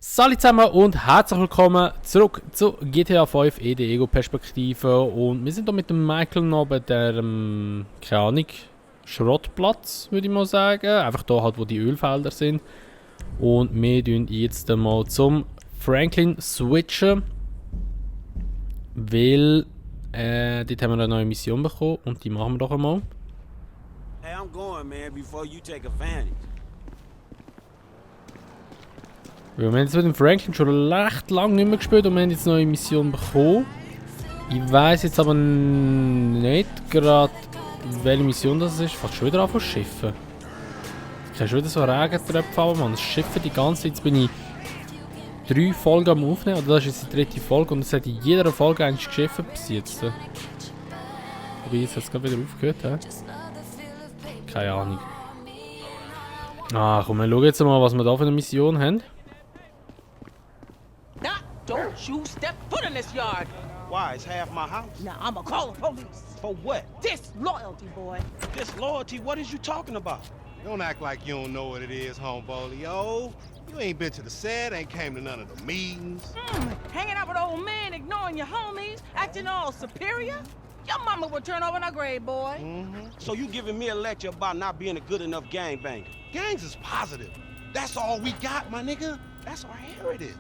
Salut zusammen und herzlich willkommen zurück zu GTA 5 in der Ego-Perspektive. Und wir sind hier mit dem Michael noch bei der, keine Ahnung, Schrottplatz, würde ich mal sagen. Einfach da halt, wo die Ölfelder sind. Und wir tun jetzt mal zum Franklin switchen. Weil, dort haben wir eine neue Mission bekommen und die machen wir doch einmal. Hey, I'm going, man, before you take advantage. Wir haben jetzt mit dem Franklin schon recht lange nicht mehr gespielt und wir haben jetzt eine neue Mission bekommen. Ich weiss jetzt aber nicht gerade, welche Mission das ist. Fängt schon wieder an von Schiffen. Ich habe schon wieder so Regentröpfe an, man. Das Schiffen die ganze Zeit. Jetzt bin ich 3 Folgen am Aufnehmen. Oder das ist jetzt die 3. Folge und es hat in jeder Folge eigentlich Schiffe bis jetzt. Wobei jetzt hat es gerade wieder aufgehört. He? Keine Ahnung. Komm, wir schauen jetzt mal, was wir da für eine Mission haben. Don't you step foot in this yard! Why? It's half my house. Now I'ma call the police. For what? Disloyalty, boy. Disloyalty? What is you talking about? Don't act like you don't know what it is, homebolio. You ain't been to the set, ain't came to none of the meetings. Hanging out with old men, ignoring your homies, acting all superior? Your mama would turn over in her grave, boy. So you giving me a lecture about not being a good enough gangbanger? Gangs is positive. That's all we got, my nigga. That's our heritage.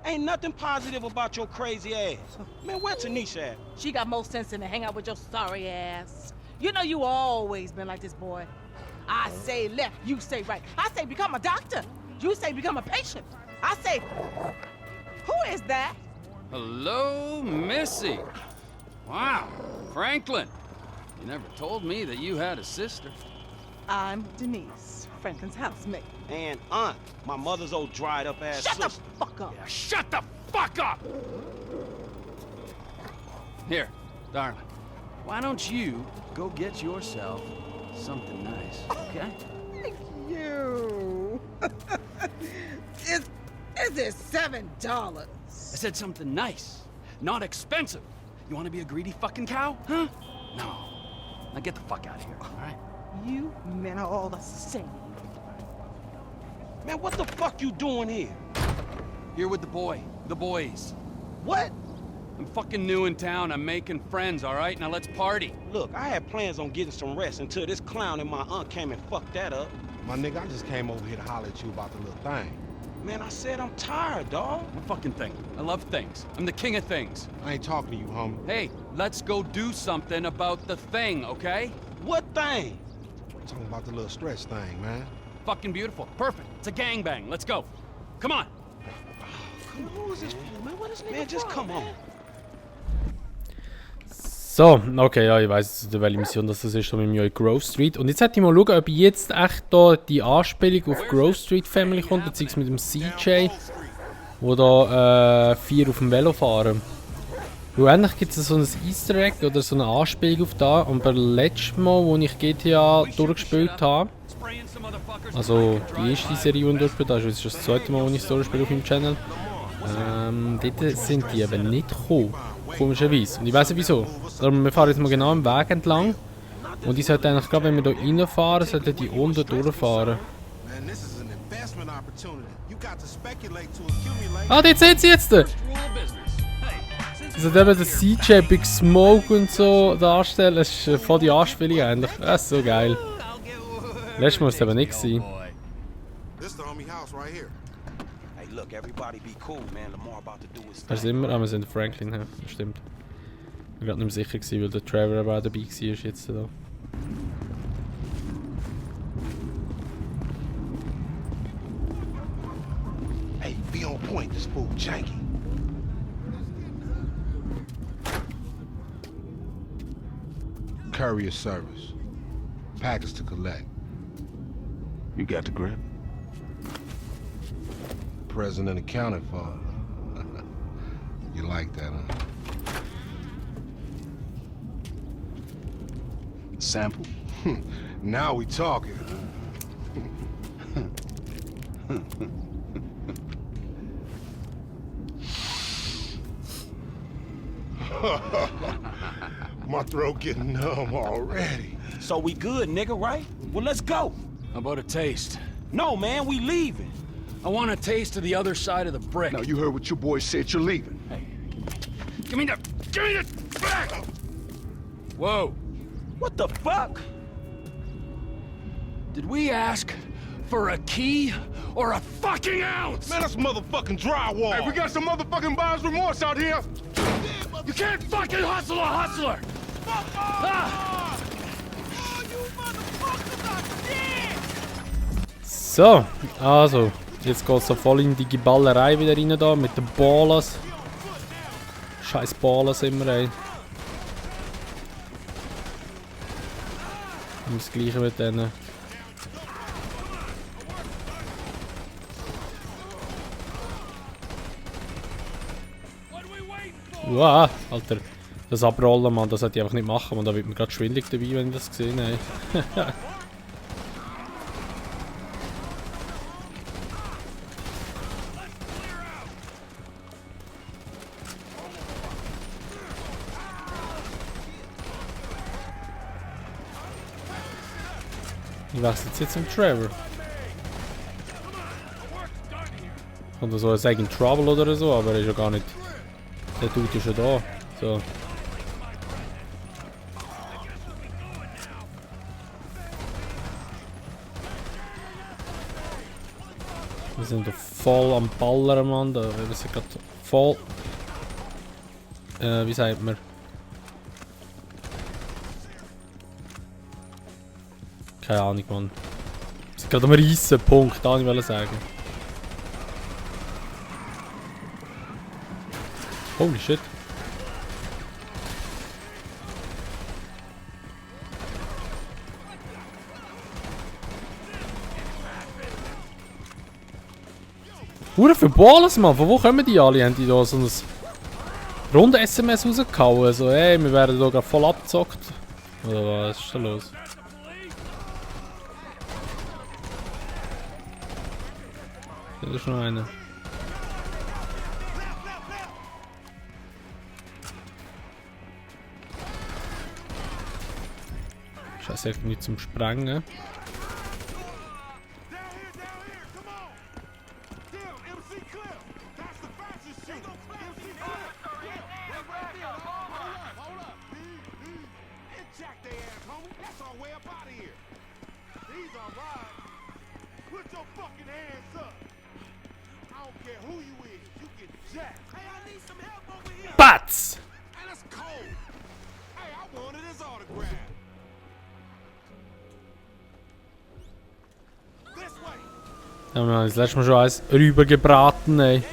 Ain't nothing positive about your crazy ass. Man, where Tanisha at? She got more sense than to hang out with your sorry ass. You know you always been like this, boy. I say left, you say right. I say become a doctor. You say become a patient. I say, who is that? Hello, Missy. Wow, Franklin. You never told me that you had a sister. I'm Denise, Franklin's housemate. And Aunt, my mother's old dried up ass Shut the sister. fuck up. Yeah, shut the fuck up! Here, darling. Why don't you go get yourself something nice, okay? Thank you. Is it $7? I said something nice, not expensive. You want to be a greedy fucking cow, huh? No. Now get the fuck out of here, all right? You men are all the same. Man, what the fuck you doing here? Here with the boys. What? I'm fucking new in town. I'm making friends, all right? Now let's party. Look, I had plans on getting some rest until this clown and my aunt came and fucked that up. My nigga, I just came over here to holler at you about the little thing. Man, I said I'm tired, dawg. What fucking thing? I love things. I'm the king of things. I ain't talking to you, homie. Hey, let's go do something about the thing, okay? What thing? I'm talking about the little stretch thing, man. Fucking beautiful. Perfect. It's a gangbang. Let's go. Come on. Come on, who is this fool, man? What is man, just come on. So, okay, ja, ich weiss, welche Mission das ist, mit mir in Grove Street. Und jetzt hätte ich mal schauen, ob jetzt echt da die Anspielung auf Grove Street Family kommt, beziehungsweise mit dem CJ, wo da 4 auf dem Velo fahren. Weil endlich gibt es so ein Easter Egg oder so eine Anspielung auf da. Und beim letzten Mal, wo ich GTA durchgespielt habe, also die erste Serie, die ich durchgespielt habe, das ist das zweite Mal, wo ich es durchspiele auf meinem Channel, dort sind die eben nicht gekommen. Komischerweise. Und ich weiss nicht wieso. Darum, wir fahren jetzt mal genau am Weg entlang. Und ich sollte eigentlich, gerade wenn wir hier reinfahren, sollten die unten durchfahren. Ah, dort sehen sie jetzt! Das hat eben der CJ Big Smoke und so darstellen. Das ist voll die Anspielung eigentlich. Das ist so geil. Letztes Mal war es eben nicht gewesen. Hey, look, everybody be cool, man. Lamar about to do his Da sind wir, wir sind Franklin, ja, das stimmt. Ich war gerade nicht mehr sicher gewesen, weil der Trevor aber auch dabei war jetzt da. Hey, be on point, this fool janky. Courier service. Package to collect. You got the grip? President accounted for. You like that, huh? Sample? Now we talking. My throat getting numb already. So we good, nigga, right? Well, let's go. How about a taste? No, man, we leaving. I want a taste of the other side of the brick. Now, you heard what your boy said. You're leaving. Hey, give me the back! Whoa. What the fuck? Did we ask for a key or a fucking ounce? Man, that's motherfucking drywall. Hey, we got some motherfucking buyer's remorse out here. You can't fucking hustle a hustler! Ah! So, also, jetzt geht es so voll in die Ballerei wieder rein da mit den Ballas. Scheiß Ballas immer, ey. Und das gleiche mit denen. Wow, Alter. Das Abrollen, Mann, das hätte ich einfach nicht machen, man. Da wird mir gerade schwindelig dabei, wenn ich das gesehen habe. Ich wechsle jetzt zum Trevor. Kommt so ein in Trouble oder so, aber er ist ja gar nicht. Der Dude ist ja da. So. Wir sind da voll am Ballern, Mann. Wir sind gerade voll. Wie sagt man? Keine Ahnung, Mann. Wir sind gerade am Reissen, Punkt, da wollte ich sagen. Holy shit. Hure für Balls, Mann. Von wo kommen die alle? Haben die da so ein Runde-SMS rausgehauen? Also, ey, wir werden hier gerade voll abgezockt. Oder was ist da los? Da ist noch einer. Scheiße, ich nicht zum Sprengen. Batz! Ja, wir haben das letzte Mal schon eins rübergebraten, ey.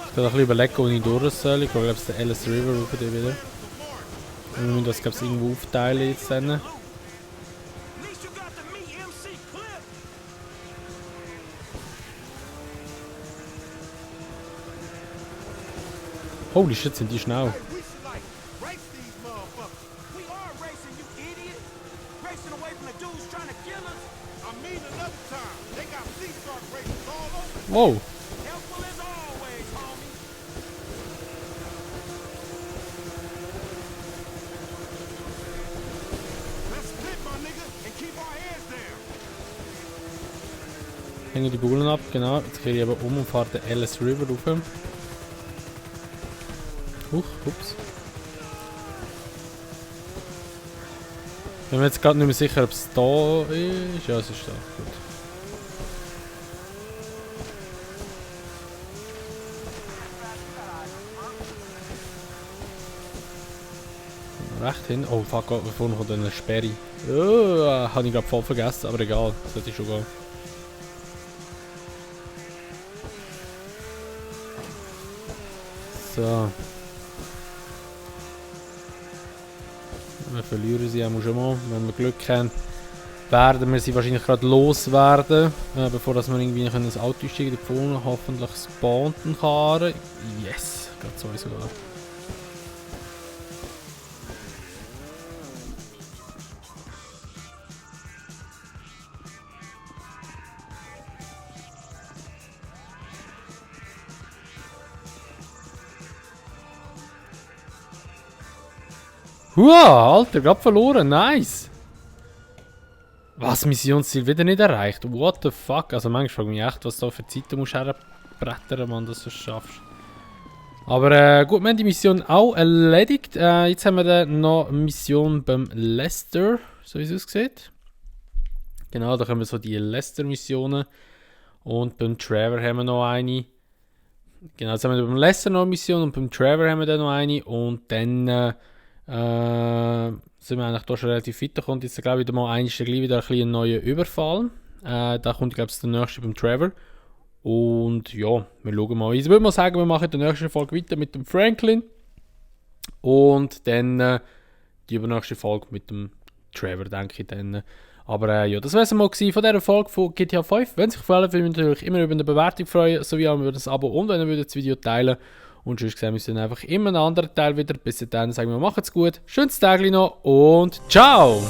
Ich kann ein bisschen überlegen, wo ich durch soll. Ich glaube, es ist der Ellis River rauf wieder. Und wir müssen das, glaube ich, irgendwo aufteilen jetzt dann. Holy shit, sind die schnell. Wow. Hänge die Bullen ab, genau. Jetzt gehe ich aber um und fahre den Ellis River rauf. Ups. Ich bin mir jetzt gerade nicht mehr sicher, ob es da ist. Ja, es ist da. Gut. Recht hin. Oh fuck, vorne kommt eine Sperre. Oh, habe ich gerade voll vergessen, aber egal. Das sollte ich schon gehen. So. Wir verlieren sie auch schon mal. Wenn wir Glück haben, werden wir sie wahrscheinlich gerade loswerden. Bevor dass wir irgendwie ein Auto steigen können. Hoffentlich spawnt ein Karren. Yes! Gerade zwei sogar. Hua, Alter, gerade verloren, nice. Was, Missionsziel wieder nicht erreicht? What the fuck? Also manchmal frage ich mich echt, was da für Zeiten musst herbrettern, man, dass du es schaffst. Aber gut, wir haben die Mission auch erledigt. Jetzt haben wir dann noch eine Mission beim Lester, so wie es aussieht. Genau, da haben wir so die Lester-Missionen. Und beim Trevor haben wir noch eine. Genau, jetzt haben wir beim Lester noch eine Mission und beim Trevor haben wir dann noch eine. Und dann sind wir eigentlich da schon relativ weit. Da kommt jetzt, glaube ich, wieder mal wieder ein neuer Überfall. Da kommt, glaube ich, der nächste beim Trevor. Und ja, wir schauen mal. Ich würde mal sagen, wir machen in der nächsten Folge weiter mit dem Franklin. Und dann die übernächste Folge mit dem Trevor, denke ich dann. Aber ja, das wäre es mal gewesen von dieser Folge von GTA 5. Wenn es euch gefallen hat, würde ich mich natürlich immer über eine Bewertung freuen, sowie auch über das Abo und wenn ihr das Video teilen. Und sonst sehen wir uns dann einfach immer einen anderen Teil wieder. Bis dann sagen wir, macht's gut, schönes Tag noch und ciao!